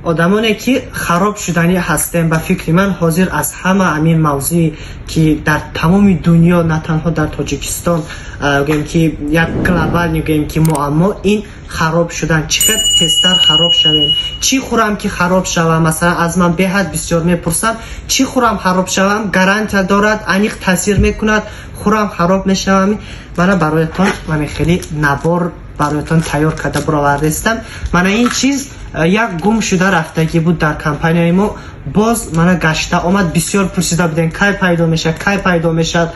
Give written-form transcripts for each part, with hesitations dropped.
Одамоне, ки хароб шуданӣ ҳастем, ба фикри ман, ҳозир аз ҳама ҳамин мавзӯе, ки дар тамоми дунё, на танҳо дар Тоҷикистон, гӯем, ки як глобальный, гӯем, ки муаммо ин хароб шудан. Чӣ қадр тезтар хароб шавем, чӣ хӯрам, ки хароб шавам? Масалан, аз ман беҳад бисёр мепурсанд: чӣ хӯрам, хароб шавам, гарантия дорад, аниқ таъсир мекунад, хӯрам, хароб мешавам? Мана, бароятон мана хеле набор бароятон тайёр карда буровардаистам. Мана ин чиз як гум шуда рафтагӣ буд дар компанияи мо, боз мана гашта омад. Бисёр пурсида будем: кай пайдо мешавад, кай пайдо мешавад?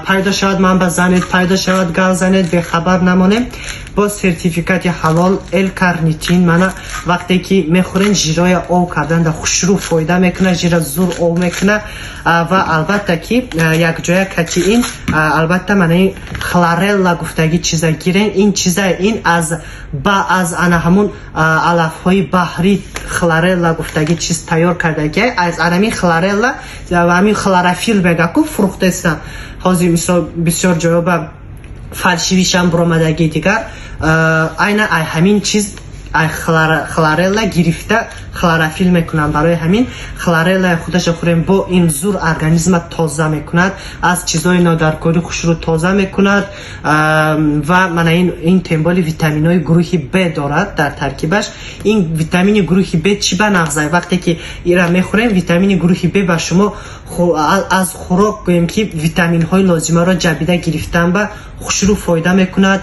Пайдо шавад, ман ба занед, пайдо шавад, гав занед, бехабар намонем. Боз сертификати ҳалол, L-карнитин. Мана, вақте ки мехӯрен, жироя ов карданда хушрӯ фоида мекунад, жира зур ов мекунад. Ва албатта, ки якҷоя кати ин, албатта, мана ин хлорелла гуфтагӣ чиза гирен. Ин чиза, ин аз ба аз ана ҳамун алафҳои баҳрӣ хлорелла гуфтагӣ чиз тайёр кардагӣ. Аз анамин хлорелла ва ҳамин хлорофил мега ку, фурӯхтестам ҳозир, мисол, бисёр ҷоё ба фальшивый шам буромадагӣ дигар. Айна ай ҳамин чиз, ай хлорелла гирифта хлорофил мекунам. Барои ҳамин хлореллаи худаша хӯрем, бо ин зур организма тоза мекунад, аз чизҳои нодаркорӣ хушрӯ тоза мекунад. Ва мана ин темболи витаминҳои гурӯҳи Б дорад дар таркибаш. Ин витамини гурӯҳи Б чӣ ба нағзай? Вақте ки ира мехӯрем, витамини гурӯҳи Б ба шумо аз хӯрок, гӯем, ки витаминҳои лозимаро ҷабида гирифтан ба хушрӯ фоида мекунад.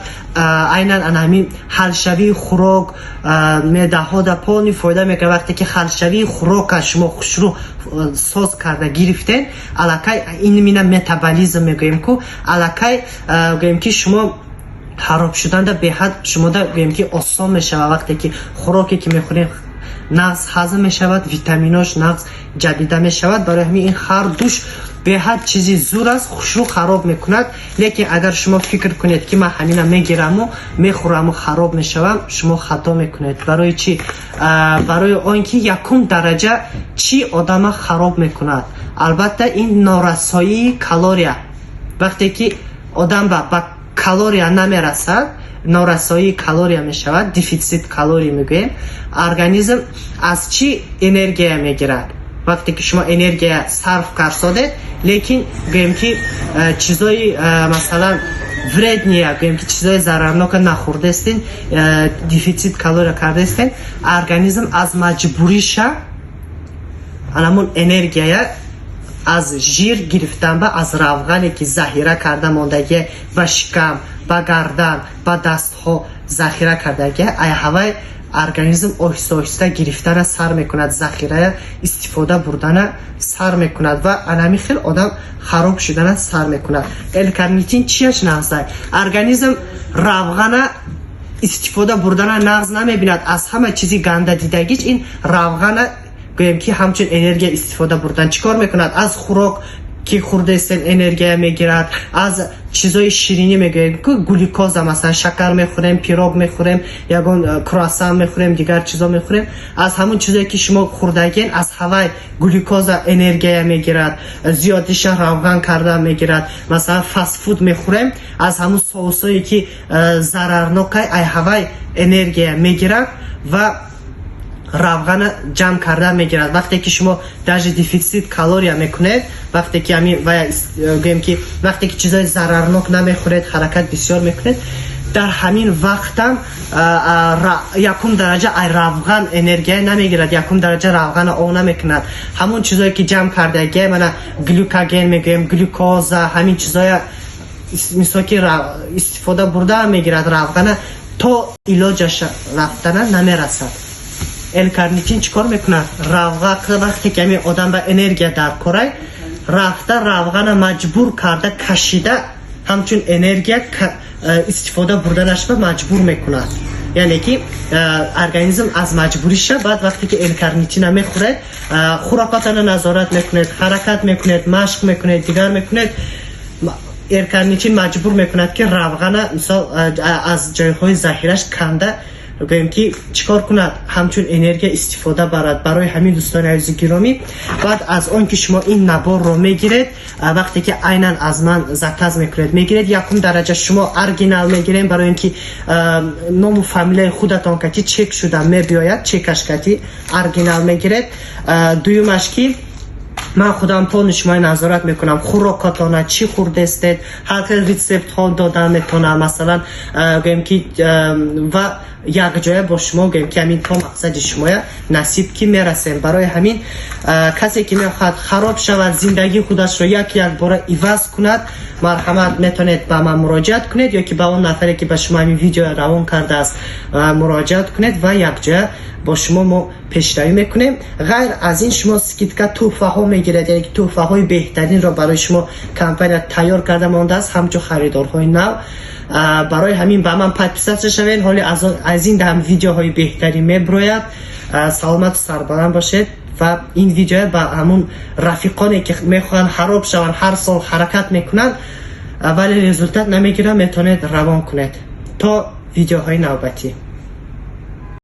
Айнан ана ҳамин ҳалшавии хӯрок, меъдаҳо да полный фоида мекунад. Вақте ки ҳалшавии хӯрока шумо хушрӯ соз карда гирифтен, аллакай ин мина метаболизм мегӯем ку, аллакай, гӯем, ки шумо хароб шуданда беҳад шумода, гӯем, ки осон мешавад. Вақте ки хӯроке, ки мехӯрем, нағз ҳазм мешавад, витаминош нағз ҷабида мешавад. Барои ҳамин ин ҳар душ беҳад чизи зур аст, хушрӯ хароб мекунад. Лекин агар шумо фикр кунед, ки ман ҳамина мегираму мехӯраму хароб мешавам, шумо хато мекунед. Барои чӣ? Барои он ки якум дараҷа чӣ одама хароб мекунад? Албатта, ин норасоии калория. Вақте ки одам ба калория намерасад, норасоии калория мешавад, дефицит калорий мегӯем. Организм аз чӣ энергия мегирад? Вақте ки шумо энергия сарф карсодед, лекин, гӯем, ки чизои, масалан, вредный, гӯем, ки чизои зарарнока нахӯрдастен, дефицит калория кардастен, организм аз маҷбуриша анамун энергия аз жир гирифтан ба аз равғане, ки захира карда мондагия, ба шикам, ба гардан, ба дастҳо захира кардагия, ай ҳавай организм оҳиста оҳиста гирифтана сар мекунад, захирая истифода бурдана сар мекунад ва анами хел одам хароб шудана сар мекунад. L-карнитин чияш нағзай? Организм равғана истифода бурдана нағз намебинад. Аз ҳама чизи ганда дидагич ин равғана, гӯем, ки ҳамчун энергия истифода бурдан. Чӣ кор мекунад? Аз хӯрок, ки хӯрдаистен, энергия мегирад, аз чизои ширинӣ мегӯем ку, глюкоза, масалан, шакар мехӯрем, пирог мехӯрем, ягон круассан мехӯрем, дигар чизо мехӯрем. Аз ҳамон чизое, ки шумо хӯрдагин, аз ҳавай глюкоза энергия мегирад, зиёдиша равған карда мегирад. Масалан, фастфуд мехӯрем, аз ҳамон соусое, ки зарарнокай, ай ҳавай энергия мегирад ва равғана ҷамъ карда мегирад. Вақте ки шумо даже дефицит калория мекунед, вақте ки ҳамин ва гӯем, ки вақте ки чизои зарарнок намехӯред, ҳаракат бисёр мекунед, дар ҳамин вақтам якум дараҷа ай равған энергия намегирад, якум дараҷа равғана ов намекунад. Ҳамон чизое, ки ҷамъ кардагия, мана глюкоген мегӯем, глюкоза, ҳамин чизоя, мисол, ки истифода бурда мегирад, равғана то илоҷаш рафтана намерасад. L-карнитин чӣ кор мекунад? Равға, вақте ки ҳамин одам ба энергия дар корай, рафта равғана маҷбур карда кашида, ҳамчун энергия истифода бурданашба маҷбур мекунад. Яъне ки организм аз маҷбуриша. Баъд вақте ки L-карнитина мехӯред, хӯрокотана назорат мекунед, ҳаракат мекунед, машқ мекунед, дигар мекунед, L-карнитин маҷбур мекунад, ки равғана, мисол, аз ҷойҳои захираш канда. Гӯем ки чӣ кор кунад, ҳамчун энергия истифода барад. Барои ҳамин, дӯстони азизи гиромӣ, баъд аз он ки шумо ин наборро мегиред, вақте ки айнан аз ман заказ мекунед, мегиред, якум дараҷа шумо оригинал мегирем, барои ин ки ному фамилияи худатон кати чек шуда мебиёяд, чекаш кати оригинал мегиред. Дуюмаш ки ман худам полный шумои назорат мекунам, хӯрокатона чӣ хӯрдестед, ҳар хел рецептҳо дода метавонам, масалан, гӯем ки ва якҷоя бо шумо, гӯем ки ҳамин то мақсади шумоя насиб ки мерасем. Барои ҳамин касе ки мехоҳад хароб шавад, зиндагии худашро як якбора иваз кунад, марҳамат, метавонед ба ман муроҷиат кунед ё ки ба он нафаре, ки ба шумо ҳамин видео равон кардааст, муроҷиат кунед ва якҷоя бо шумо мо пешравӣ мекунем. Ғайр аз ин, шумо скидка, тӯҳфаҳо мегиред, яъне ки тӯҳфаҳои беҳтаринро барои шумо компания тайёр карда мондааст ҳамчун харидорҳои нав. Барои ҳамин ба ман подписаться шавед. Ҳоли аз ин ҳам видеоҳои беҳтарин меброяд. Саломату сарбаланд бошед ва ин видеоя ба ҳамун рафиқоне, ки мехоҳанд хароб шаванд, ҳар сол ҳаракат мекунанд, вале результат намегиранд, метавонед равон кунед. То видеоҳои навбатӣ.